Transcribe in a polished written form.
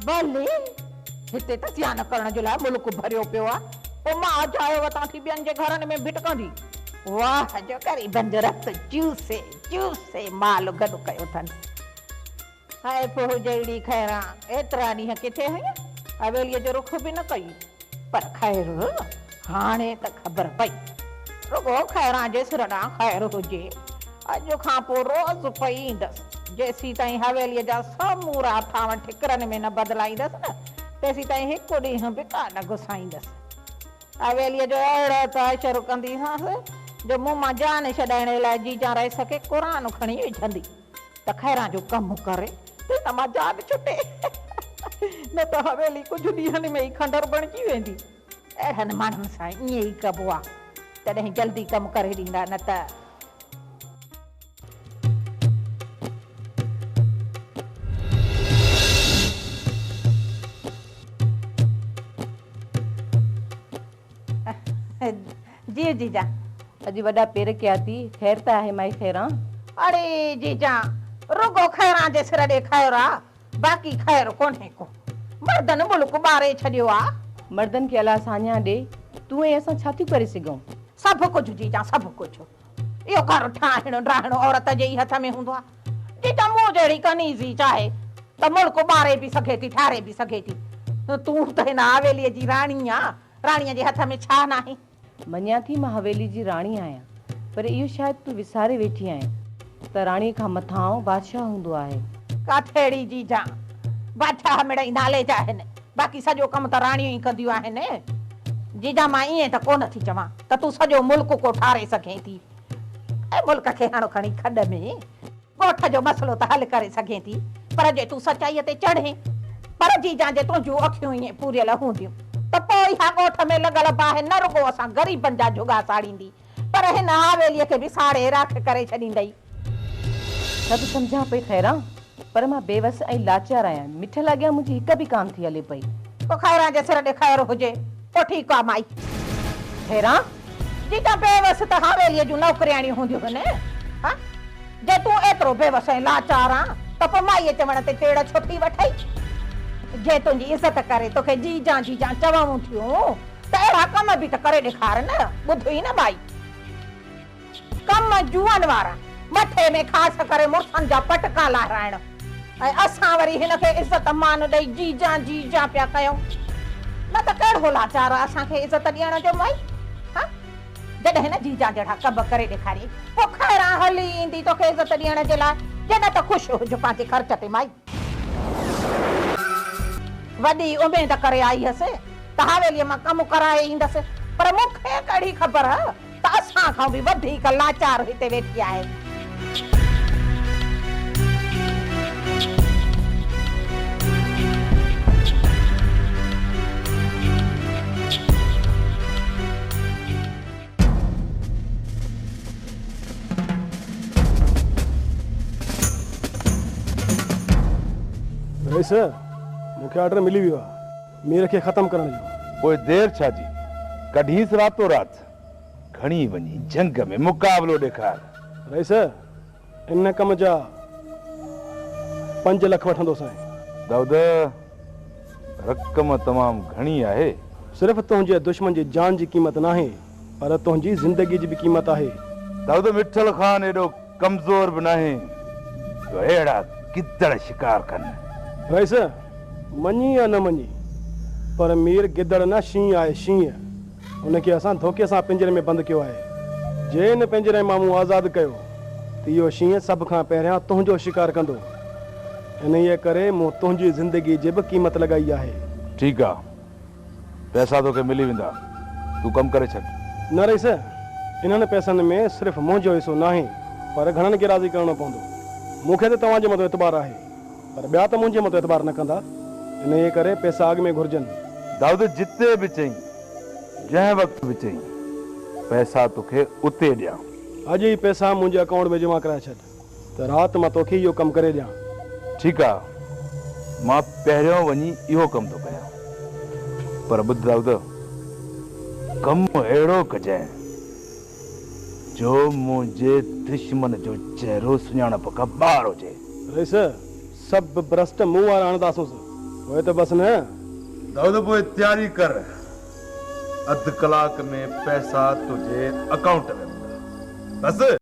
ڀلي، هتي ته زيان ڪرڻ جي لاء ملڪ ڀريو پيو آ، پوء مان اجايو وتان ٿي ٻين جي گهرن ۾ ڀٽڪندي. واهه جو غريبن جو رت چوسي چوسي مال گڏ ڪيو اٿن. حيف هجئي خيران، ايترا ڏينهن ڪٿي هئين؟ حويليء جو رخ به نه ڪئي. پر خير، هاڻي ته خبر پئي. رڳو خيران جي سر ڏانهن خير هجي. اڄ کان پوء روز پئي ايندس. جيسيتائين حويليء جا سمورا ٿانو ٺڪرن ۾ نه بدلائيندس نه، تيسيتائين هڪ ڏينهن به ڪا نه گسائيندس. حويليء جو اهڙو ته حشر ڪنديسانس، جو مون مان جان ڇڏائڻ لاء جيجان رئيس کي قرآن کڻي وجهندي. ته خيران جو ڪم ڪري ته هن مان جان ڇٽي، نه ته حويلي ڪجهه ڏينهن ۾ ئي کنڊر بڻجي ويندي. اهڙن ماڻهن سان ائين ئي ڪبو آ، تڏهن جلدي ڪم ڪري ڏيندا، نه ته. جي جيجا. اڄ وڏا پير ڪيا ٿي، خير ته آهي مائي خيران؟ اڙي جيجا، رڳو خيران جي سر ڏي خير آ، باقي خير ڪونهي ڪو. مردن ملڪ ٻاري ڇڏيو آ. مردن کي الله ساڃاهه ڏي، تون ۽ اسان ڇا ٿيون ڪري سگهون؟ سڀ ڪجهه جيجا، سڀ ڪجهه. اهو گهر ٺاهڻ ڊاهڻ عورت جي ئي هٿ ۾ هوندو آ. جيجا مون جهڙي ڪنيز ئي چاهي ته ملڪ ٻاري به سگهي ٿي، ٺاري به سگهي ٿي. تون ته هن حويليء جي راڻي آن، راڻيء جي هٿ ۾ ڇا ناهي؟ مڃان ٿي مان حويلي جي راڻي آهيان، پر اهو شايد تون وساري ويٺي آهين ته راڻيء کان مٿانهون بادشاهه هوندو آهي. ڪاٺيڙي جيجان، بادشاهه مڙئي نالي جا آهن، باقي سڄو ڪم ته راڻيون ئي ڪنديون آهن. جيجان مان ائين ته ڪونه ٿي چوان ته تون سڄو ملڪ ڪو ٺاري سگهين ٿي. اي ملڪ کي هڻ کڻي کڏ ۾. ڳوٺ جو مسئلو ته حل ڪري سگهين ٿي، پر جي تون سچائيء تي چڙهين، پر جيجان جي تنهنجون اکيون ائين پوريل هونديون ته پوء اها ڳوٺ ۾ لڳل باهه نه رڳو اسان غريبن جا جهڳا ساڙيندي، پر هن حاويليء کي به ساڙي راک ڪري ڇڏيندئي. سڀ سمجهان پئي خيران، پر مان بيوس ۽ لاچار آهيان، مٺل اڳيان منهنجي هڪ به ڪانه ٿي هلي پئي. پوء خيران جي سر ڏي خير هجي، پوء ٺيڪ آ مائي. خيران! جيجان بيوس ته حاويليء جون نوڪرياڻيون هونديون هن، ها؟ جي تون ايترو بيوس ۽ لاچار آن ته پوء مائيء چوڻ تي چيڙ ڇو ٿي وٺئي؟ جي تنهنجي عزت ڪري توکي جيجان جيجان چوون ٿيون ته اهڙا ڪم به ته ڪري ڏيکار نه، ٻڌ ئي نه مائي. ڪم جوئن وارا، مٿي ۾ خاص ڪري مڙسن جا پٽڪا لاهرائڻ ۽ اسان وري هن کي عزت مان ڏئي جيجان جيجان پيا ڪيون. نه ته ڪهڙو لاچار آ اسان کي عزت ڏيڻ جو مائي؟ ها؟ جڏهن نه جيجان جهڙا ڪم ڪري ڏيکاريئي، پوء خيران هلي ايندي توکي عزت ڏيڻ جي لاء، جي نه ته خوش هج پنهنجي خرچ تي مائي. وڏي اميد ڪري آئي هيس ته حاويليء مان ڪم ڪرائي ايندس، پر مون کي ڪهڙي خبر ته اسان کان به وڌيڪ لاچار هتي ويٺي آهي. رئيس، مون کي آرڊر ملي ويو آهي مير کي ختم ڪرڻ جو. پوء دير ڇا جي؟ ڪڍينس راتو رات. کڻي وڃي جنگ ۾ مقابلو ڏيکار. رئيس، ان ڪم جا پنج لک وٺندوسانء. دائود، رقم تمام گهڻي آهي. صرف تنهنجي دشمن جي جان جي قيمت ناهي، پر تنهنجي زندگيء جي به قيمت آهي. دائود، مٺل خان ايڏو ڪمزور به ناهي جو اهڙا گدڙ شڪار ڪن. رئيس، مڃي يا نه مڃي، پر مير گدڙ نه شينهن آهي، شينهن. ان کي اسان ڌوڪي سان پڃري ۾ بند ڪيو آهي. جي ان پڃري مان مون آزاد ڪيو ته اهو شينهن سڀ کان پهريان تنهنجو شڪار ڪندو. انهيء ڪري مون تنهنجي زندگيء جي به قيمت لڳائي آهي. ٺيڪ آ، پئسا توکي ملي ويندا. تون ڪم ڪري ڇڏ. نه رئيس، انهن پئسن ۾ صرف منهنجو حصو ناهي، پر گهڻن کي راضي ڪرڻو پوندو. مون کي ته توهان جي مٿان اعتبار آهي. پر ٻيا ته منهنجي مٿان اعتبار نه ڪندا، انهيء ڪري پئسا اڳ ۾ گهرجن. دائود جتي به چئين، جنهن وقت به چئين، پئسا توکي اتي ڏيان. اڄ ئي پئسا منهنجي اڪائونٽ ۾ جمع ڪرائي ڇڏ ته رات مان توکي اهو ڪم ڪري ڏيان. ٺيڪ آ، مان پهريون وڃي اهو ڪم ٿو ڪيان. پر ٻڌ دائود، ڪم اهڙو ڪجانء. جو منهنجي دشمن جو چهرو سڃاڻپ کان ٻاهر هجي. رئيس، سڀ برسٽ مون وارا هڻنداسونس. پوء ته بس نه. دائود پوء تياري ڪر. اڌ ڪلاڪ ۾ پئسا تنهنجي اڪائونٽ ۾ هوندا. بس.